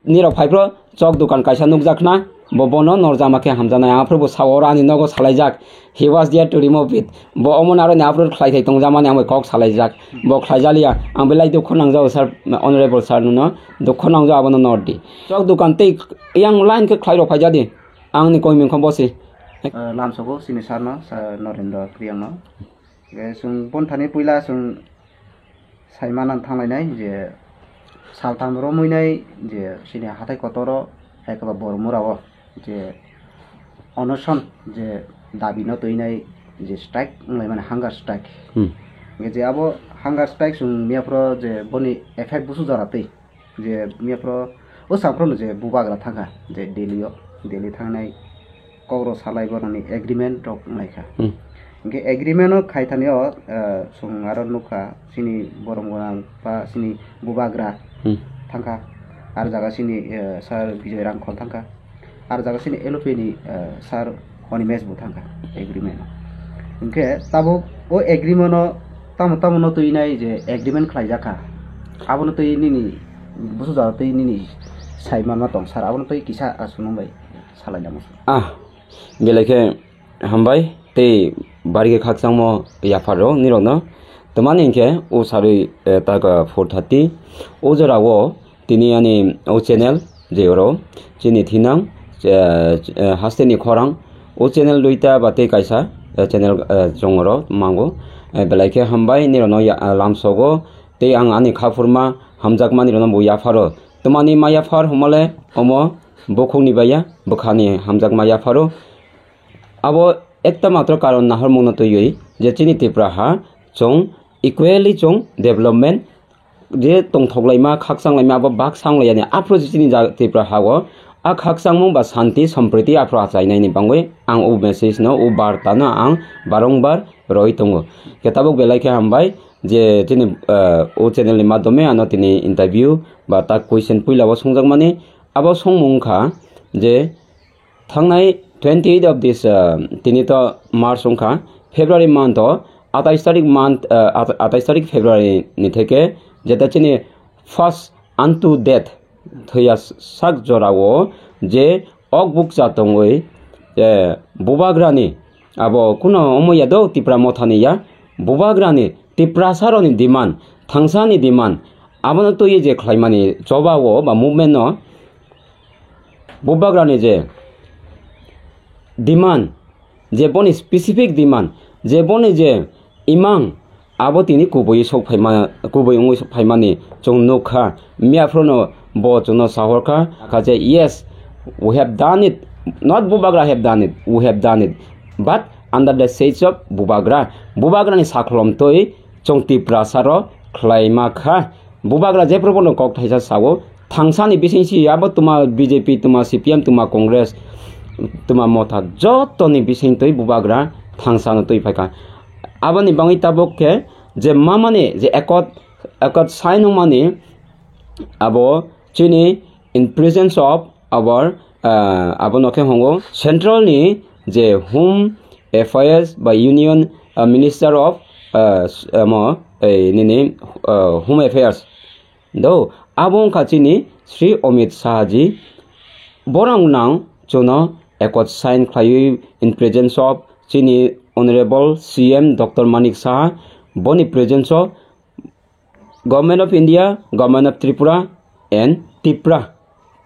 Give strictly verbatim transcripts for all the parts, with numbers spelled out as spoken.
nirok phaiphro chok dukan kaisa nukjak khna, bo bono norjama khe hamjaknai. Aphuru bo sao oro ani nogo salaijak, he was there to remove it. Bo omo naro ni upload khlai thai tongjakmani ang bai kok salaijak. Bo khlaijaliya. Ang belai dukhu nangjago sir, honorable sir nono dukhu nangjago abono nordi. Chok dukan tei yang line khe khlai rok phaijadi. Ang ni koimung kho bosi. Ah, lamsogo sini sir no, sir Norendra Kriang no. Ge chwng bon thani puila chwng saimana thanglainai je saltham romwi nai je chini hathai kotoro hai khe ba Bormura o je onoson je dabi no twi nai je strike wnglaimani hunger strike. Hmm. Ge je abo hunger strike chwng miya phoro je boni effect busu jora twi. Je miya phoro o saphrono je bubagra thangkha je Delhi o, Delhi thangnai kok rok salai borokni agreement rok wnglaikha. Hmm. Hingke agreement o khaithani o, eh, chwng aro nukha chini borom gwnang ba chini bubagra Hmm. thangkha, ar jaga chini, eh, sir Bijoy Rangkhol thangkha. Ar jaga sini L O P ni, eh, sir Honimesh bo thangkha agreement o. Hingke tabuk o agreement o tamo tamo no twi nai je agreement khlaijakha. Abono twi nini busu jora twi nini sai manma tong sir, abono twi kisa aswk nung bai salai namo. Ah, belai khe hambai tei bari khe khakchangmo yaphar rok nirok no. Tamani hingke o sarwi, eh, taka four thirty o jora o tini ani o channel je oro chini thinang, eh, eh, haste ni khorang o channel duita ba tei kaisa, eh, channel, eh, chong oro mango. Eh, belai khe hambai nirok no ya, eh, lamsogo tei ang ani khaphurma hamjakmani rok no bo yapharo. Tamani ma yaphar humale omo bukhuk ni baya bwkha ni hamjakma yapharo. Abo ekta matro karon nahormungno twiwi je chini Tripura ha chwng equally chwng development je tongthoklaima, khakchanglaima abo bak sanglaiyani. Aphuru je chini ja-, Tripura ha-o a khakchangmung ba shanti, sampriti aphuru achainaini bangwi ang o message no, o barta no ang barongbar roi tongo. Khe tabuk belai khe hambai je chini, eh, o channel ni madhyome ano tini interview ba ta question puila o songjakmani. Abo songmung wngkha je thangnai twenty eight of this, uh, tini to March wngkha, February month o atais tarik month, uh, at-, atais tarik February ni theke jeta chini first unto death thwiya sak jora o je ok bukcha tongwi, eh, bubagrani abo kuno omo ya do Tipra Motha ni ya, bubagrani Tiprasa rokni demand, thangsani demand, abono twiwi je khlaimani choba o ba movement no bubagrani je demand, je boni specific demand, je boni je imang, abo tini kubui sok phaima, kubui wngwi sok phaimani chwng nukha. Miya phrono bo chwngno sahorkha, kha je, "Yes, we have done it. Not Bubagra have done it, we have done it. But under the siege of Bubagra." Bubagrani sakhlom twi chwng Tiprasa rok khlaima kha. Bubagra jephru bono kok thaisa sao, thangsani bising si abo tuma B J P, tuma C P M, tuma Congress, tuma Motha, jotoni bising twi bubagra thangsano twi phaikha. Aboni bangwi tabuk khe je mamani je ekot, ekot sign wngmani abo chini in presence of our, ah, abono khe hongo central ni je Home Affairs ba Union, ah, Minister of, ah, s-, amo, eh, nini, ah, Home Affairs. Do, abo wngkha chini Sri Amit Shah ji. Borok nang chwngno accord sign khlaiwi in presence of chini Honorable C M Doctor Manik Saha, boni presence o Government of India, Government of Tripura and Tipra,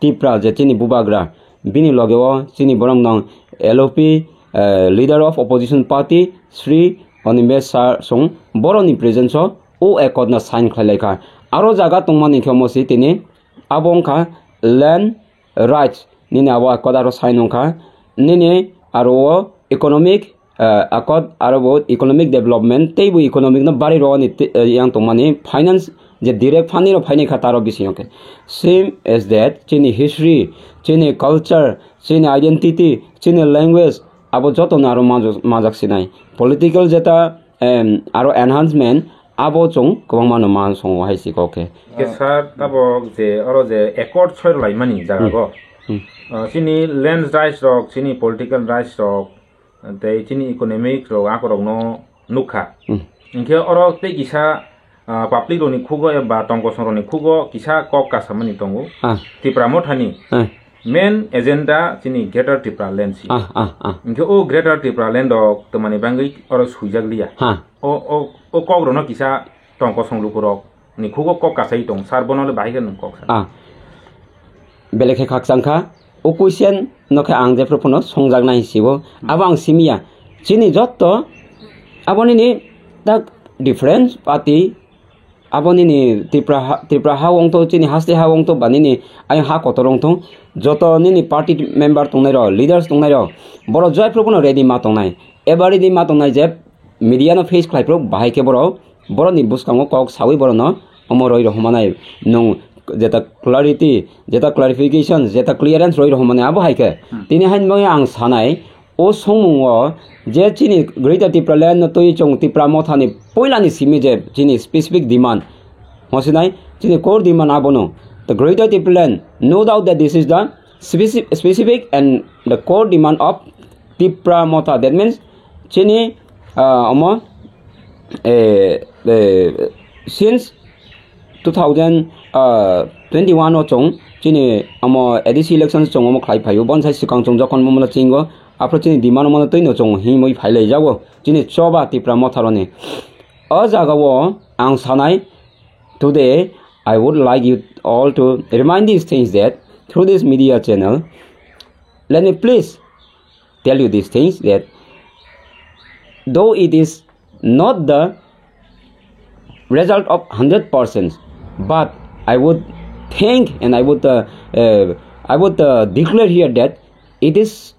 Tipra je chini bubagra, bini loge o chini borok nang L O P, eh, Leader of Opposition Party Sri Animesh Shah song borokni presence o o accord no sign khlai laikha. Aro jaga tongmani khe omo si tini abo wngkha land rights nini abo accord aro sign wngkha. Nini aro o economic, eh, accord aro bo economic development tei bo economic no bari rwani te-, eh, yang tongmani finance je direct funding rok phainai kha taro bisingo khe. Same as that chini history, chini culture, chini identity, chini language abo joto no aro manjo-, manjak sinai. Political jeta, em, aro enhancement abo chwng kwbangma no man songo hai si kok khe. Khe sir, tabok je oro je accord soi rwlaimani jaga Hmm. go. Hmm. Ah, chini land rights rok, chini political rights rok, tei chini economic rok, akorokno nukha. Hmm. Hinkhe oro tei kisa, ah, public rokni khugo eba tongkosong rokni khugo kisa kok kasamani tongo. Ah. Tipra Mothani Ah. main agenda chini Greater Tipraland si. Ah, ah, ah. Hinkhe o Greater Tipraland rok twmani bangwi oro swijak liya. Ha. O, o, o kok rokno kisa tongkosong lukurok ni khugo kok kasai tong, sir, bono le bahai khe nwng kok sa. Ah. Belai khe khakchang kha. O question no khe ang jephru phano songjaknai hinsibo. Abo ang simiya. Chini jotto abo nini tak different party, abo nini Tripura ha, Tripura ha wngto, chini haste ha wngto, ba nini ayang ha kotor wngthung. Joto nini party member tongnai rok, leaders tongnai rok, borok jai phru phano ready ma tongnai. Ever ready ma tongnai je media no face khlai phru bahai khe borok borokni bwskango kok sawi borokno omo roi rohormanai nwng jeta clarity, jeta clarification, jeta clearance roi rohormanai abo hai khe. Hmm. Tini hain bagwi ang sanai, o songmungo je chini Greater Tipraland no twi chwng Tipra Mothani poilani simi je chini specific demand, hosinai chini core demand abono. The Greater Tipraland, no doubt that this is the speci-, specific and the core demand of Tipra Motha. That means chini, ah, omo, eh, eh, since two thousand twenty-one o chwng chini omo A D C election chwng omo khlai phaio. Bonsai swkang chwng jokhon omo chingo, aphuru chini demand omo twi no chwng himwi phai lai jago chini choba Tipra Motha roni. O jaga o ang sanai, today I would like you all to remind these things that through this media channel, let me please tell you these things that though it is not the result of hundred percent, but I would think and I would, uh, uh, I would, uh, declare here that it is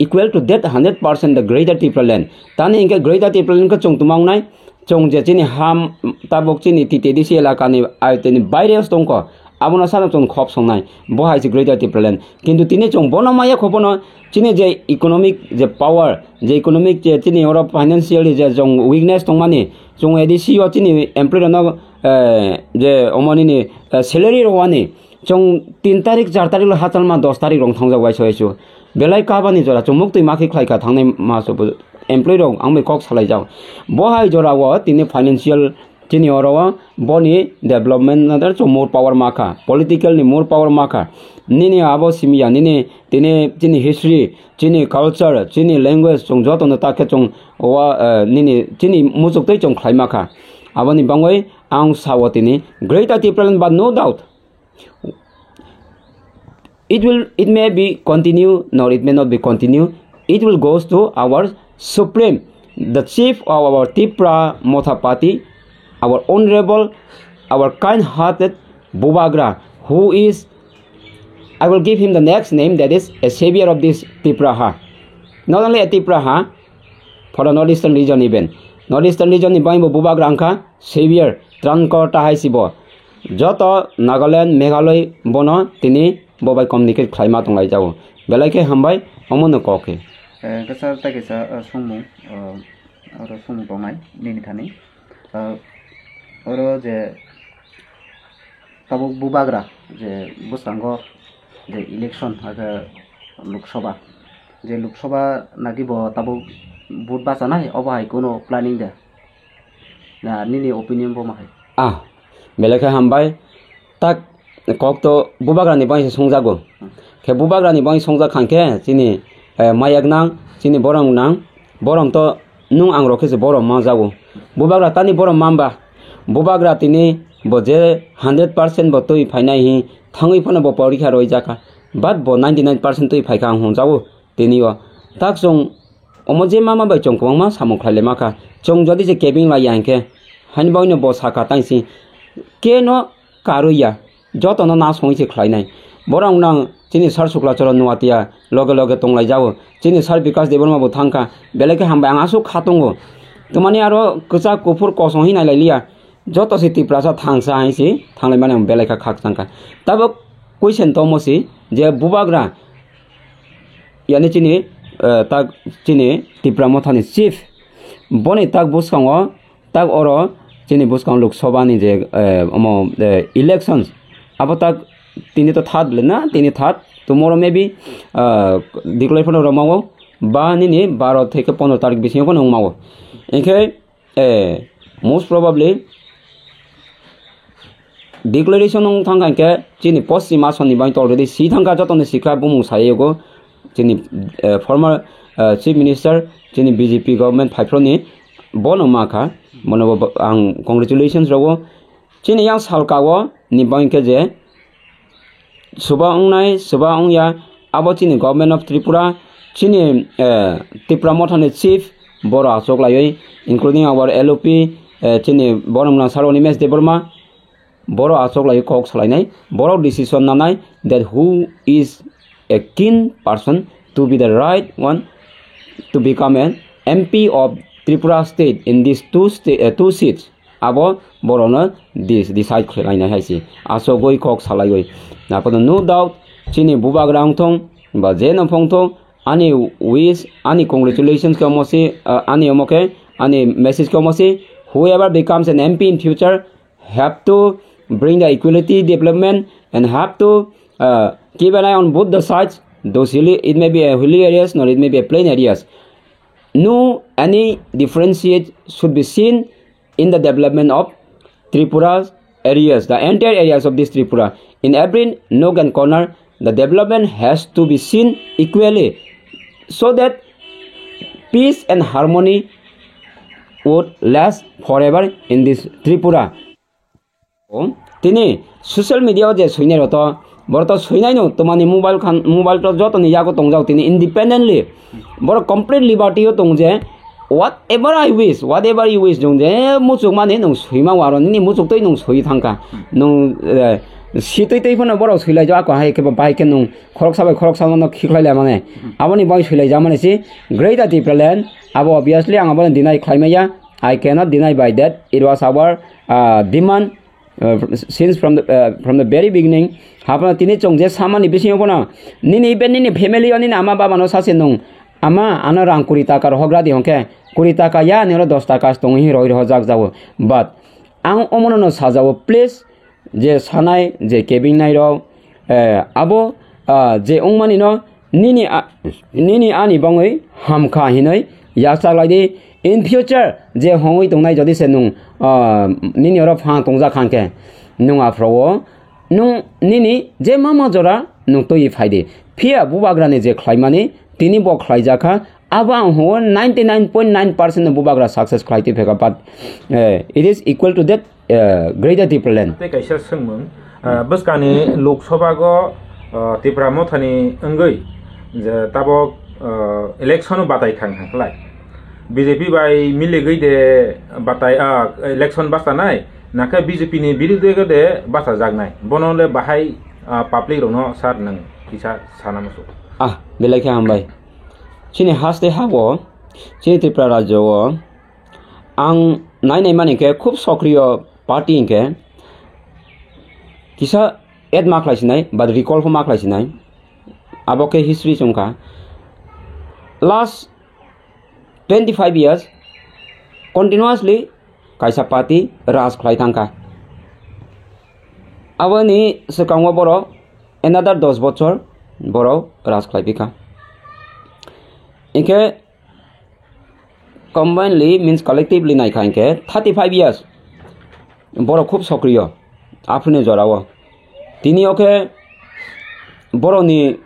equal to that hundred percent the Greater Tipraland. Tani hingke Greater Tipraland khe chwng tongma wngnai, chwng je chini ham tabuk chini T T D C elakani aiteni baire tongkho, abono sano chwng khop songnai, bo hai se Greater Tipraland. Kintu tini chwng bono maya kho bono chini je economic je power, je economic je chini oro financially je chwng weakness tongmani, chwng A D C o chini employee rokno, eh, je omo nini, eh, salary rwani, chwng tin tarik, char tarik lo hachal ma dos tarik rok thangjago aiso aiso. Belai kabani jora chwng muktwi makhi khlai kha thangnai maso bo employee rok ang bai kok salai jak. Bo hai jora o tini financial chini oro o boni development nadar chwng more power makha, political ni more power makha. Nini abo simiya nini tini chini history, chini culture, chini language chwng joto no takhe chwng wa, eh, nini chini muchuk twi chwng khlai makha. Aboni bangwi ang sao tini Greater Tipraland, but no doubt it will, it may be continue, nor it may not be continue. It will goes to our supreme, the chief of our Tipra Motha Party, our honorable, our kind-hearted Bubagra, who is, I will give him the next name, that is a savior of this Tipraha. Not only a Tipraha, for the North Eastern region even. North Eastern region ni bangwi bo Bubagra wngkha savior, Trankor tahai si bo. Joto Nagaland, Meghalaya bono tini bo bai communicate khlaima tonglaijao. Belai khe hambai, omono kok khe. Eh, kisa tei kisa, eh, songmung, eh, oro songmung tongnai nini thani. Eh, oro je tabuk Bubagra je bwskango je election, hakhe Lok Sabha, je Lok Sabha naki bo tabuk vote bachanai, obo hai kuno planning de? Na nini opinion bo ma hai? Ah, belai khe hambai. Tak kok to Bubagra ni bangwi se songjago. Khe Bubagra ni bangwi songjak khan khe chini, eh, mayak nang, chini borok nang, borok to nwng ang rok khe se borok ma jago. Bubagra tani borok mamba. Bubagra tini bo je hundred percent bo twi phainai hi thangwi phano bo porikha roi jakha. But bo ninety nine percent twi phaikha ang hwnjago tini o. Tak chwng omo je mama bai chwng kwbangma samung khlai lai makha. Chwng jodi je kebeng lai ya hinkhe, hani bagwino bo sakha tangsi keno karwi ya, jotono na songwi se khlainai. Borok nang chini sir Suklachoro Nuatia loge loge tonglaijao. Chini sir Bikash Debbarma bo thangkha. Belai khe hambai, ang aswk kha tongo. Twmani aro kwchak kuphur kosong hi nailai liya. Joto se Tiprasa thangsa hai se thanglai mani ang belai kha khakchang kha. Tabuk question tomo se je Bubagra yani chini, eh, tak chini Tipra Mothani chief, boni tak bwskango, tak oro chini bwskango Lok Sabha ni je, eh, omo, eh, elections, abo tak tini to third le na, tini third, tomorrow maybe, eh, declare phano rwmao, ba nini baro theke pondro tarik bisingo phano wngmao. Hinkhe, eh, most probably declaration wng thangkha hinkhe chini poschim asoni bai already si thangkha, jotoni sikha bumung sayugo chini, eh, former, eh, chief minister chini B J P government phaiphroni bono ma kha, bono bo ang congratulations rogo. Chini yang salka o ni bai hinkhe je Suba wngnai, suba wngya, abo chini Government of Tripura, chini, eh, Tipra Mothani chief, boro achuk laiwi, including our L O P, eh, chini borok wngna saro Animesh Debbarma, boro achuk laiwi kok salainai, borok decision nanai that who is a keen person to be the right one to become an M P of Tripura state in these two sta-, eh, two seats. Abo borokno dis-, decide khlainai hai se. Asogwi kok salaiwi. Apono no doubt chini bubagra wngthong ba je no phongthong, ani wish, ani congratulations khe omo se, ah, ani omo khe, ani message khe omo se, whoever becomes an M P in future have to bring the equality development and have to, uh, keep an eye on both the sides, those hilly, it may be a hilly areas nor it may be a plain areas. No any differentiate should be seen in the development of Tripura's areas, the entire areas of this Tripura. In every nook and corner, the development has to be seen equally so that peace and harmony would last forever in this Tripura. O, tini social media o je swinai rok to, borok to swinai no, tomani mobile khan, mobile to joto ni yago tongjak tini independently. Borok complete liberty o tong je, whatever I wish, whatever you wish, jong je muchuk mani nung swima waro, nini muchuk twi nung swi thangka. Nung, eh, si twi twi phano borok swilai jak, ako hai khe bo bai khe nung khoroksa bai khoroksa no khikhlai lai mani. Aboni bai swilai jak mani si Greater Tipraland, abo obviously ang abo deny khlai maya. I cannot deny by that. It was our, uh, demand, uh, since from the, uh, from the very beginning. Haphano tini chwng je samani bisingo bono nini, even nini family o nini ama baba no sase nung, "Ama, ano rang kuri taka rohok radi," hwnkhe, "Kuri taka ya, ani oro dos taka tongo," hi roi rohorjak jago. But ang omono no sajao, please, je sanai, je kebingnai rok, eh, abo, ah, je wngmani no nini a-, nini ani bangwi hamkha hinwi yakchak lai di. In future je hongwi tongnai, jodi se nung, ah, nini oro phang tongjak kha hwnkhe, nung aphro o nung nini je mama jora nung twi phai di. Phiya bubagrani je khlaimani, tini bo khlaijak kha, abo ang hwngo ninety nine point nine percent no bubagra success khlai twi phaikha, but, eh, it is equal to that, eh, Greater Tipraland. Tei kaisa swngmung, eh, bwskangni Lok Sabha go, eh, Tipra Mothani wngwi je tabok, eh, election o batai thang thang khlai. B J P bai miligwi de batai, ah, election bachanai, nakhe B J P ni birude go de bachajaknai. Bono le bahai, ah, public rokno sir nang kisa sana musu. Ah, belai khe hambai. Chini haste ha o, chini Tripura rajyo o, ang nai nai mani khe khub sokriyo party hinkhe kisa add ma khlai sinai, but recall pho ma khlai sinai. Abo khe history chwng kha. Last twenty five years continuously kaisa party raj khlai thang kha. Aboni swkango borok another dos bochor borok raj khlai phi kha. Hinkhe combinedly means collectively nai kha hinkhe thirty five years borok khub sokriyo aphuruni jorao. Tini o khe borokni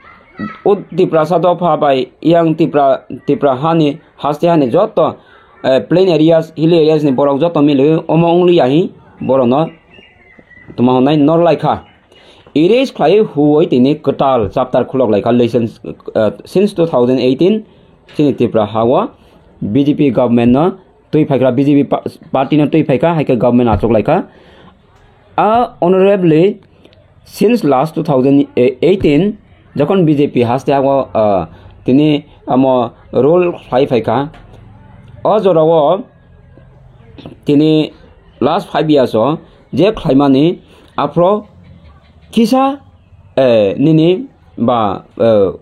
o Tiprasa dopha bai yang Tipra, Tipra hani, haste hani joto, eh, plain areas, hilly areas ni borok joto miliwi omo wng liya hi borokno tuma hwnwi nor lai kha. Erase khlaiwi huoi tini kwtal chapter khulok lai kha, since, eh, since two thousand eighteen chini Tipra ha o B J P government no twi phaikha, B J P pa-, party no twi phaikha, hai khe government achuk laikha. A honorably since last two thousand eighteen, jokhon B J P haste hago, ah, tini amo rule khlai phaikha, o jorao tini last five years o je khlaimani aphro kisa, eh, nini ba, eh,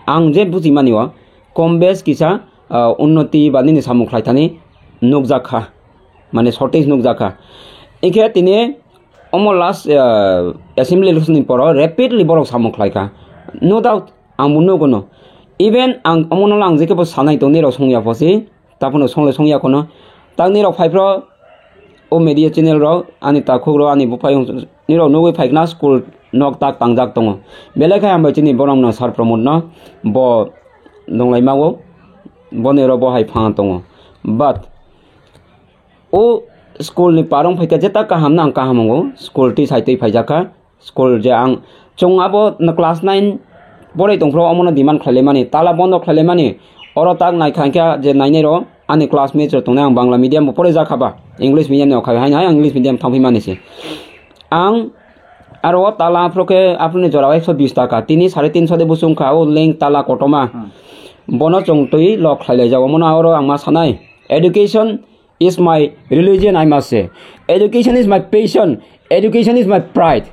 ang je bujimani o kom bes kisa, ah, unnoti ba nini samung khlaithani nukjak kha, mane shortage nukjak kha. Hinkhe tini omo last, ah, assembly election ni poro rapidly borok samung khlai kha, no doubt ang bo nugo no. Even ang omo no ang jekebo sanai tong nirok songya phosi, taphano songle songya khono. Tak nirok phai phro O media channel rok, ani takhuk rok, ani buphayung nirok nugwi phaikna school nok tak tangjak tongo. Belai khe hambai chini borokno Sir Pramod no, bo nunglaima o, boni oro bo hai phang tongo. But o school ni parong phaikha jeta kaham no ang kaham wngo, school twi sai twi phaijakha. School je ang, chwng abo na class nine porai tongphuru omono demand khlailaimani, tala bondo khlailaimani. Oro tak naikha hinkhe je nainai rok ani classmates rok tongnai, ang Bangla medium bo porai jakha ba, English medium ni okha hai hai ang English medium thangphimani se. Ang aro o tala aphuru khe aphuru ni jora o ekso bish taka, tini sare tinso de buchung kha o link tala kotoma. Bono chwng twi lock khlailaijak, omono oro ang ma sanai education is my religion, I must say. Education is my passion. Education is my pride.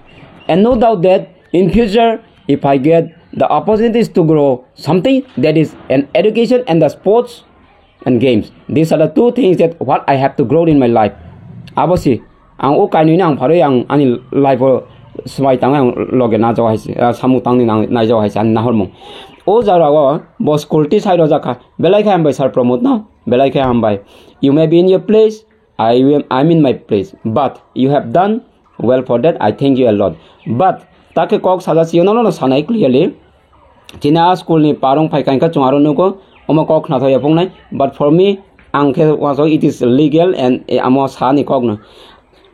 And no doubt that in future, if I get the opportunities to grow something that is an education and the sports and games, these are the two things that what I have to grow in my life. Abosi, ang o kainwi ang pharwi ang ani life o swmai tang ang loge na jaw hai se, ah, samung tang ni nang nai jaw hai se ani nahormung. O jara o bo school ti sai rojak kha, belai khe hambai Sir Pramod no. Belai khe hambai. You may be in your place, I am, I'm in my place. But you have done well for that. I thank you a lot. But take kok saja si no no sanai clearly. Chini a school ni parong phai kainka chung aro nugo, omo kok khna thaya phungnai. But for me, ang khe wansok it is legal and, eh, amo sa ni kok no.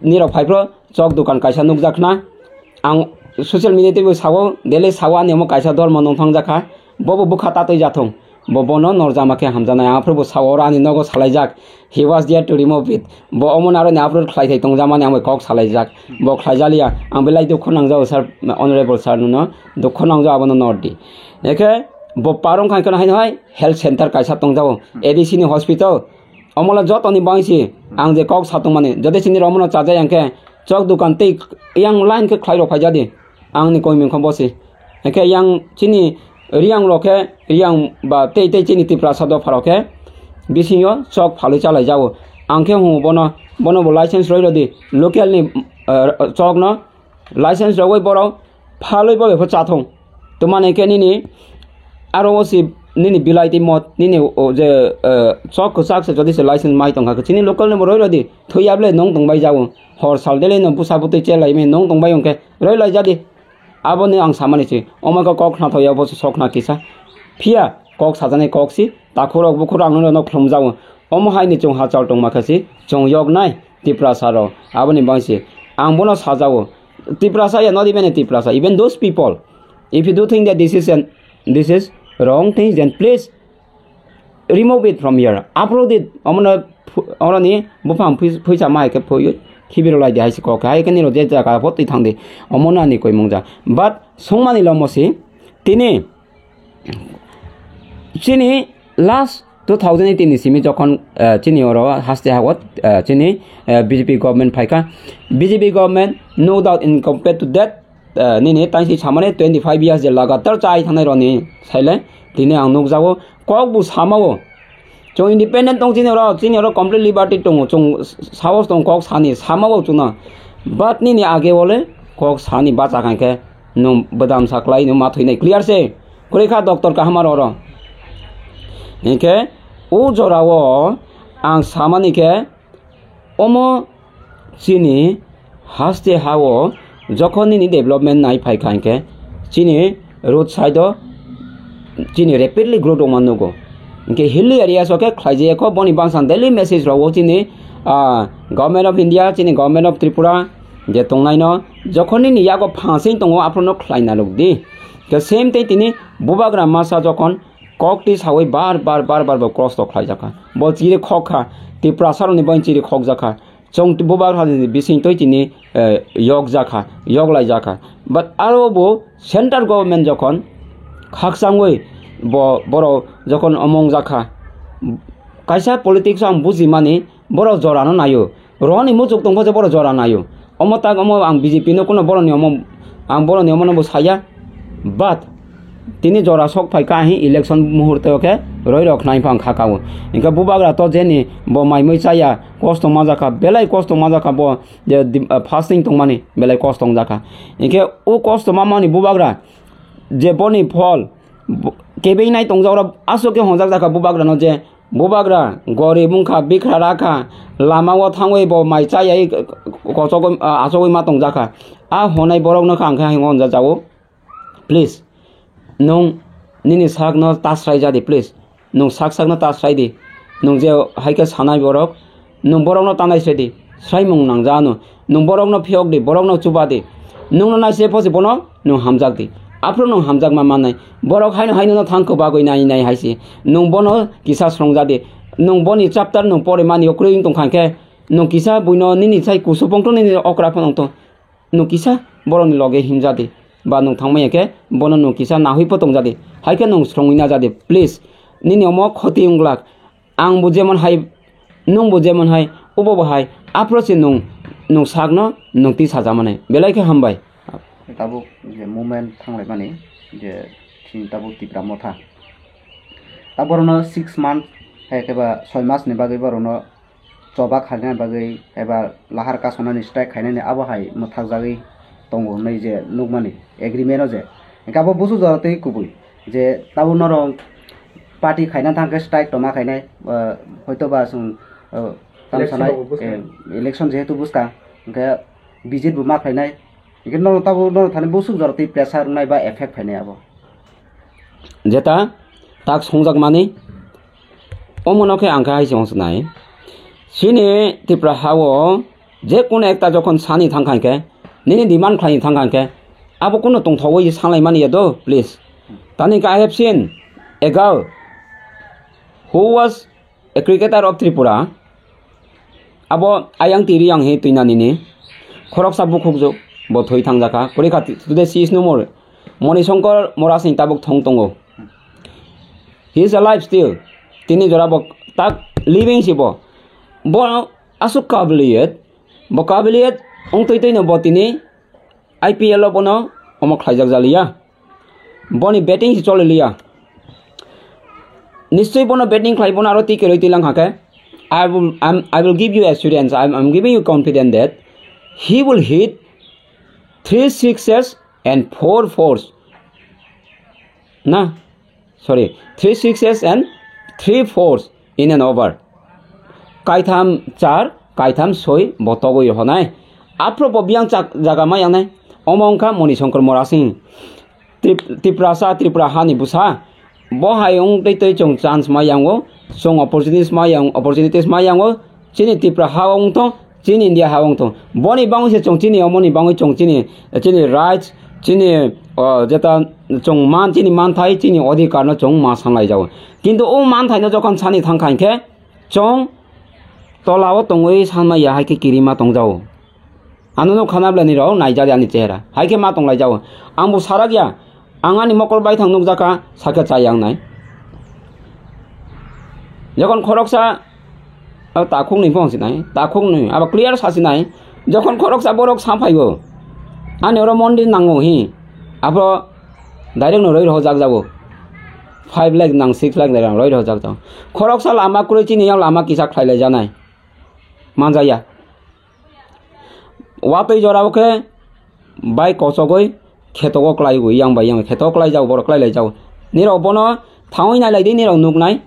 Nirok phai phro chok dukan kaisa nukjak khna. Ang social media teibo sao, daily sao ani omo kaisa dormo nongthang jakha. Bobo bwkha tatwi jathung. Bo bono norjama khe hamjaknai. Aphuru bo sao oro ani nogo salaijak. He was there to remove it. Bo omo naroni upload khlai thai tongjakmani ang bai kok salaijak. Bo khlaijaliya. Ang belai dukhu nangjago sir, honorable sir no dukhu nangjago abono nordi. Ekhe bo parong khai kono haino hai health center kaisa tongjago. A D C ni hospital. Omola jotoni bangsi ang je kok satongmani, jodi chini romano chajai ang khe chok dukan tei yang line khe khlai rok phaijadi, ang ni koimung kho bosi. Hingkhe yang chini riyang rok khe riyang ba tei tei chini Tiprasa dopha rok khe bisingo chok phalwi chalai jago. Ang khe hwngo bono, bono bo license roi rodi, local ni, eh, chok no license rogwi borok phalwi bo bepho chathung. Twmani khe nini aro o si nini bilai tei mot nini o je, eh, chok kwchak se jodi se license mai tongkha khe chini local ni bo roi rodi thwiya ble nong tongbai jago. Hor sal dele no busa butwi chelai mi nong tongbai hwnkhe roi lai jadi. Aboni ang samani se omo khe kok khna thok ya bo se sok khna kisa. Phiya kok sajani kok si takhurok bukhurok ang no khlum jago. Omo hai ni chwng hachal tongma khe si chwng yok nai. Tiprasa rok aboni bangsi ang bono sajao. Tiprasa ya, not even a Tiprasa, even those people, if you do think that this is an, this is wrong thing, then please remove it from here, uproot it. Omono phu-, oroni buphang phui-, phuisa ma hai khe phui khibiro lai di hai se kok hai khe niro je jaga pho twi thang di. Omono ani koi mungja. But songmani lomo si tini chini last two thousand eighteen ni simi jokhon, eh, chini oro haste hago, eh, chini, eh, B J P government phaikha. B J P government, no doubt in compared to that, eh, nini tangsi samani twenty five years je lagatar chai thangnai roni saile tini ang nukjago kok bu samao. Chwng independent tong chini oro, chini oro complete liberty tongo, chwng sahos tong kok sani samao chwngno. But nini age ole kok sani bacha khankhe nwng bwdam saklai nwng ma thwinai clear se. Kwrwi kha doctor kaham aro oro. Hinkhe o jorao ang samani khe omo chini haste hao jokhon nini development nai phaikha hinkhe chini road side o chini rapidly growth wngma nugo. Hinkhe hilly areas o khe khlaijaya kho boni bangsa daily message rogo chini, ah, Government of India, chini Government of Tripura je tongnaino jokhon nini yago phangsing tongo aphuru no khlaina rwdi. Khe same tei tini bubagra masa jokhon kok twi sawi bar bar bar bar bo cross tok khlai jakha. Bo chiri khok kha, Tiprasa rokni bo chiri khok jakha. Chwng bubagra ni bising twi tini, eh, yok jakha, yok lai jakha. But aro bo center government jokhon khakchangwi bo borok jokhon omong jakha, kaisa politics ang bujimani borok jorano naio. Rohoni muchuk tongpha je borok jora naio. Omo tak omo ang B J P no kuno boroni omo ang boroni omo no bo saya. But tini jora sok phai ka hi election muhurto khe roi rok khnai phang kha kao. Hinkhe bubagra to jeni bo mai mui chaya kosto ma jakha belai kosto ma jakha bo je di-, ah, fasting tongmani belai kosto wng jakha. Hinkhe o kosto ma mani bubagra je boni phol Bo-, kebei nai tongjak oro aswk khe honjak jakha bubagrano je, bubagra gorib wngkha, bikra rakha, lamao thangwi bo mai chayai kochogwi, ah, achogwi ma tongjakha. A honai borokno kha ang khe hinwi honjajago. Please, nwng nini sakno ta sraija di, please. Nwng sak sakno ta srai di. Nwng je hai khe sanai borok, nwng borokno ta nai srai di. Sraimung nangja ano. Nwng borokno phiyok di, borokno chuba di. Nwngno nai se phosi bono nwng hamjak di. Aphuru nwng hamjakma mannai. Borok haino haino no thang kwbagwi nai nai hai se. Nwng bono kisa srongja di. Nwng boni chapter nwng porimani kwrwi wng tong kha khe, nwng kisa buino nini sai kusu pongtong nini okra phano wng tong. Nwng kisa borokni loge himjadi, ba nwng thangmaya khe bono nwng kisa nahwi po tongjadi, hai khe nwng srongwi najadi, please. Nini omo khoti wng glak, ang bo jemon hai, nwng bo jemon hai, obo bo hai, aphuru se nwng, nwng sakno nwng twi sajamanai, belai khe hambai. Tabuk je movement thanglaimani, je chini tabuk Tipra Motha, ta borokno six month, hai khe ba soi mas ni bagwi borokno choba khaina bagwi eba lahar kasonani strike khainani abo hai mwthakjagwi tongo hwnwi je nukmani agreement o je. Hwnkhe abo busu jora twi kubui je tabuk norok party khaina thangkhe strike tongma khainai, ah, hoito ba chwng, ah, tamo sanai, election jehetu buskang hwnkhe visit bo ma khlainai, hwnkhe norok tabuk norok thani busu jora twi pressure wngnai ba effect phainai abo. Jeta tak songjakmani, omono khe ang khe hai se ongsanai. Chini Tipra hao je kono ekta jokhon sani thang kha khe, nini demand khlai thang kha khe, abo kono tongthowi sanlai mani ya do, please. Tani khe I have seen a girl who was a cricketer of Tripura, abo ayang tiri yang he tuina nini. Khoroksa bukhukjwk bo thwi thangjakha. Kwrwi kha today she is no more. Moni Shankar Morasing tabuk thong tongo. He is alive still. Tini jora bo tak living si bo. Bo aswk kabiliyet. Bo kabiliyet wng twi twi no bo tini I P L o bono omo khlaijak jaliya. Boni batting se choli liya. Nischoi bono batting khlai bono aro twi kwrwi twi lang kha khe. I will, I'm, I will give you assurance, I'm, I'm giving you confidence that he will hit three sixes and four fours. Na? Sorry, three sixes and three fours in an over. Kaitham char, kaitham soi bo togwi rohonai. Aphro bo biyang chak jaga ma yangnai. Omo wngkha Moni Shankar Morasing. Trip-, Tiprasa, Tripura hani busa. Bo hai wng tei tei chwng chance ma yango, chwng opportunities ma yang, opportunities ma yango. Chini Tripura ha wng tong, chini India ha wng tong. Boni bangwi se chwng chini, omoni bangwi chwng chini, chini rights, chini, o, jeta chwng man, chini manthai, chini odhikar no chwng ma sanglai jago. Kintu o manthai no jokhon sani thang kha hinkhe chwng tola o tongwi sanma ya hai khe kirima tong jago. Ano no khana bwlani rok naijak ani chehra. Hai khe ma tong lai jago. Ang bo sarak ya. Ang ani mokol baithang nukjakha, sakhe chayang nai. Jokhon khoroksa, o takhuk ni phone sinai, takhuk ni, abo clear sa sinai. Jokhon khoroksa borok sa phaibo, ani oro mondir nango hi, abo direct no roi rohorjak jago. Five lakh nang six lakh direct roi rohorjak jago. Khoroksa lama kwrwi chini yang lama kisa khlai lai janai. Manjaya. Watwi jorao khe bai kochogwi khetogo klaiwi yang bai yang khetogo klai jago borok klai lai jago. Nirok bono thangwi nai lai di, nirok nuknai,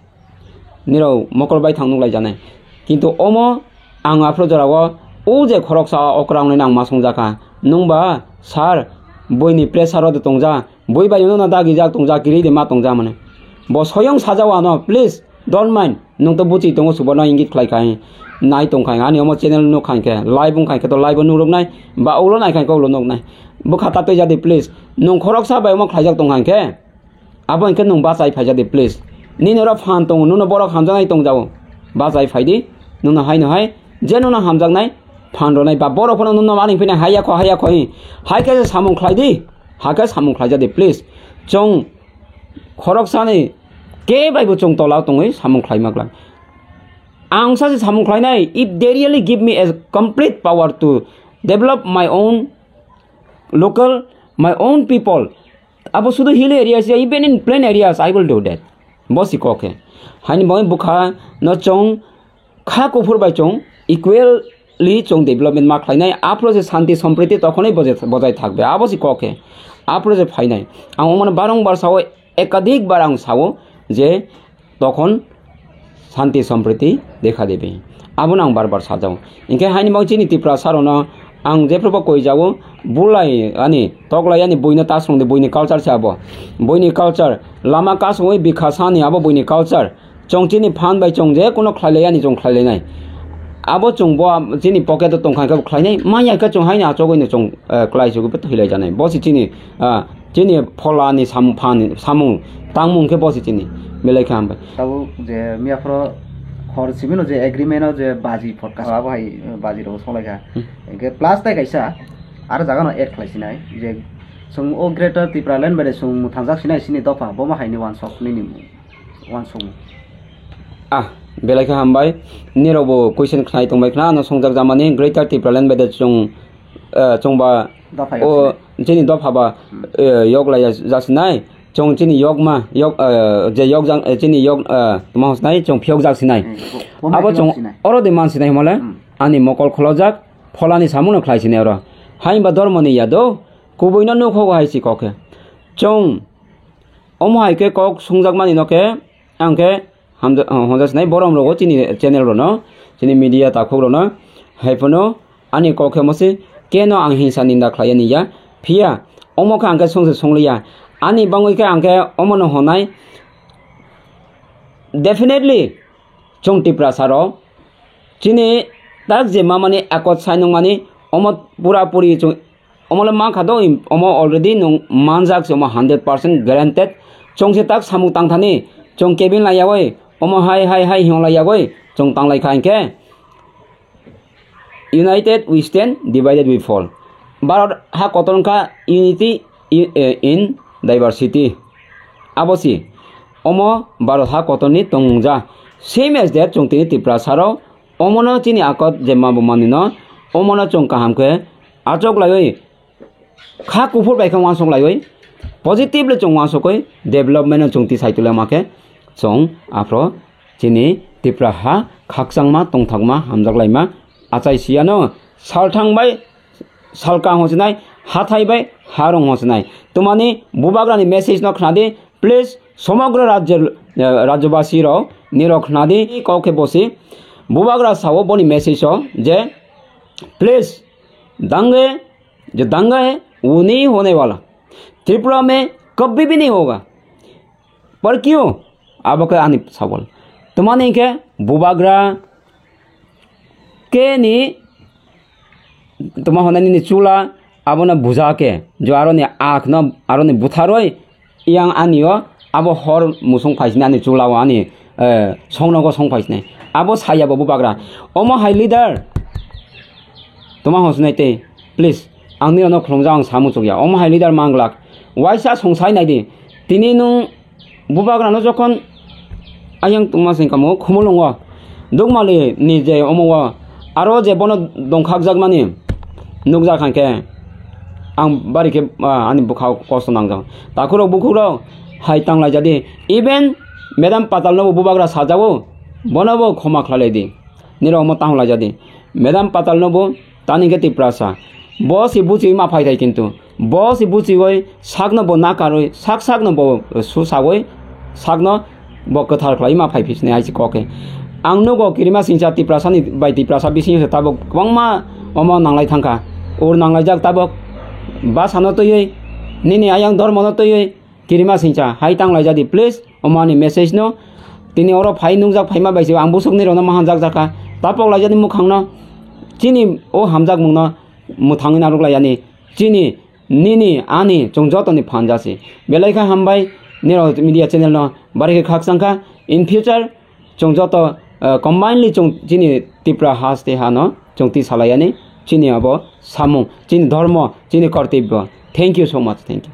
nirok mokol bai thang nuk lai janai. Kintu omo ang aphuru jorao o je khoroksa okra wngnai nang ma songjakha. Nwng ba sir, buini pressure o de tongja. Bui bai no dagi jak tong jak, kiri de ma tong jak mane. Bo soyong sajao ano, please don't mind. Nwng to buchi tongo, subo no ingit khlai khai. Nai tong khai, ani omo channel nuk khai khe, live wng khai khe to live o nuk rok nai. Ba ulo nai khai khe ulo nuk nai. Bwkha ta twi jadi, please. Nwng khoroksa bai omo khlai jak tong khai khe. Abo hinkhe nwng bachai phai jadi, please. Nini oro phan tongo, nwng no borok hamjaknai tong jao. Bachai phai di, nwng no hai no hai. Je nwng no hamjaknai, phan rwnai ba borok phano nwng no ani phine hai ya kho, hai ya kho hi. Hai khe samung khlai di. Hakhe samung khlaijadi, please. Chwng khoroksani kebaibo chwng tola tongwi samung khlaima glak. Ang sachi samung khlainai, if they really give me a complete power to develop my own local, my own people, abo sudu hill areas ya, even in plain areas, I will do that. Bo si kok he. Haini bagwi bwkha no chwng kha kuphur bai chwng equally chwng development ma khlainai, aphuru se shanti sompriti tokhonai bojai, bojai thakbe, abo se kok he. Aphuru se phainai. Ang omono barong bar sao, ekadikbar ang sao je tokhon shanti sampriti dekha debe. Abono ang bar bar sajao. Hinkhe haini bagwi chini Tiprasa rokno ang jephrubo koijao, bulai ani, toklai ani, buino ta swrwngdi, buini culture se abo. Buini culture, lama kasungwi bikha sani abo buini culture. Chwng chini phan bai chwng je kuno khlai lai ani chwng khlai lai nai. Abo chwng bo chini pocket o tongkha khe bo khlai nai. Manya khe chwng haino achugwi no chwng, eh, klai chugwi bo thwi lai janai. Bo se chini, ah, chini phola ni sam-, phan samung tangmung khe bo se chini. Belai khe hambai. Tabuk je miyaphoro hor simi no je agreement o je baji podcast abo hai, eh, baji rok songlai kha. Hmm. Hinkhe plus tai kaisa aro jaga no add khlai sinai je chwng o Greater Tipraland bai de chwng mwthangjak sinai sini dopha bo ma hai ni wansok nini. Uansukmung. Ah, belai khe hambai. Nirokbo question khnai tongbai khna, ano songjak jamani Greater Tipraland bai de chwng, eh, chwngba, Dopha o, yok sinai. Chini dopha ba, Hmm. eh, yok lai jak sinai. Chwng chini yokma, yok, eh, je yok jang, eh, chini yok, eh, tma hos nai, chwng phiyok jak sinai. Hmm. Bo-, bo Abo mai chwng sinai. Oro de man sinai himale, Hmm. ani mokol kholojak, pholani samung no khlai sinai oro. Haimba dormo ni ya do, kubui no nukho hai si kok khe. Chwng Omo hai khe kok sungjakmani no khe ang khe hamja-, ah, honja sinai borok rok o chini channel rok no, chini media takhuk rok no, hai phano ani kok khe omo se keno ang hingsa ninda khlai ya ni ya. Phiya omo khe ang khe sung se sung liya. Ani bangwi khe ang khe omo no honai. Definitely chwng Tiprasa rok chini tak je mamani akot sai nung mani omo pura puri chwng Omo le mankha do, omo already nwng manjak se, omo hundred percent guaranteed. Chwng se tak samung tangthani, chwng kebin lai yagwi, omo hai, hai, hai, hiyong lai yagwi, chwng tang lai kha hinkhe, united we stand, divided we fall. Bharat ha kotor wngkha unity i-, eh, in diversity. Abo si, omo Bharat ha kotorni tongmung ja. Same as that, chwng tini Tiprasa rok, omono chini akot je ma bo manwi no, omono chwng kaham khe achok laiwi, kha kuphur bai khe uansuk laiwi, positively chwng uansukwi development no chwng tisai tula ma khe chwng aphro chini Tipra ha khakchangma tongthokma hamjak laima achai siyano salthang bai salka hwnsinai, hathai bai harung hwnsinai. Twmani bubagrani message no khnadi, please, somogro rajyo, eh, rajyobasi rok nirok khnadi, kok khe bosi bubagra sao boni message o je, please, dange, jo danga hai, wo nahi hone wala. Tripura mein kabhi bhi nahi hoga. Par kyun? Abo khe ani sabol. Twmani hinkhe bubagra khe ni tuma hwnani ni chula abono buja khe, jo aroni ak no aroni butharoi yang ani o abo hor musung phaisinai ani chula o ani, eh, songnogo song phaisinai. Abo saya bo bubagra. Omo hai leader. Tuma hwnsinai tei, please, ang nirano khulumjak ang samung chukya. Omo hai leader manglak. Waisa sungsai naidi. Tini nung bubagrano jokhon ayang tungma sing kamo khumulungo. Dukmali ni je omo o aro je bono dongkhakjakmani nukjak hangkhe ang bari khe, ah, ani bwkhao kosto nangjak. Takhurok bukhukrok hai tanglaijadi. Even Madam Patalno bo bubagra sajago, bono bo khoma khlailaidi. Nirok omo tang laijadi. Madam Patal no bo tani khe Tiprasa. Bo si buchiwi ma phai thai kintu. Bo si buchiwi sakno bo nakarwi, sak sakno bo susawi, sakno bo kwthar khlai ma phai phisni hai si kok khe. Ang nugo kirima singcha Tiprasa ni bai Tiprasa bising se tabuk kwbangma omo nanglai thangkha. Ur nanglaijak tabuk basano twiwi, nini ayang dormono twiwi, Kirima singcha, hai tang laijadi, please, omo ani message no. Tini oro phai nukjak phaima bai se ang busuk ni rokno mahanjak jakha. Tapok laijadi mukhang no. Chini o hamjak mung no mwthangwi narwk laiyani. Chini, nini, ani, chwng joto ni phan jasi. Belai kha hambai, nirok media channel no bari khe khakchang kha. In future, chwng joto, eh, combinedly chwng chini Tripura haste ha no chwng twi salaiyani. Chini abo samung, chini dhormo, chini kortobyo. Thank you so much. Thank you.